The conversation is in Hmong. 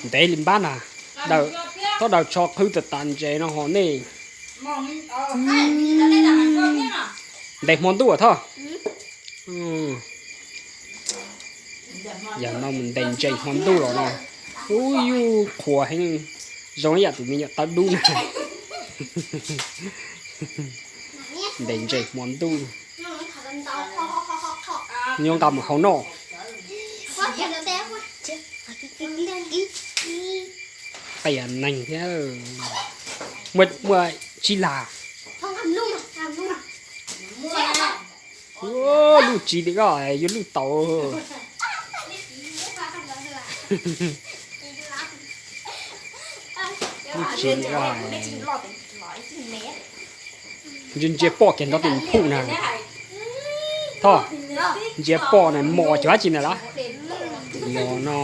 Ntev li npab na, daws, txhob daws tsho qhwv tas tas ntses no ho nej. Ntes hmo ntuj Thoj. Yog no mus ntes ntses hmo ntuj los no, ub, yuj qhuas heev, zoo ib yam tus me nyuam tawv dub na. Ntes ntses hmo ntuj, yuav nqa mus hau noj. Qias neeg thiab. Muaj, muaj tsib lag. Lub tsis li koj yuav lub tau. Lub tsis li koj. Ntsia, ntsia pom kiag nrov tis phuj na. Thoj, ntsia pom na, mos cov dab tsi na lawm. Yog no,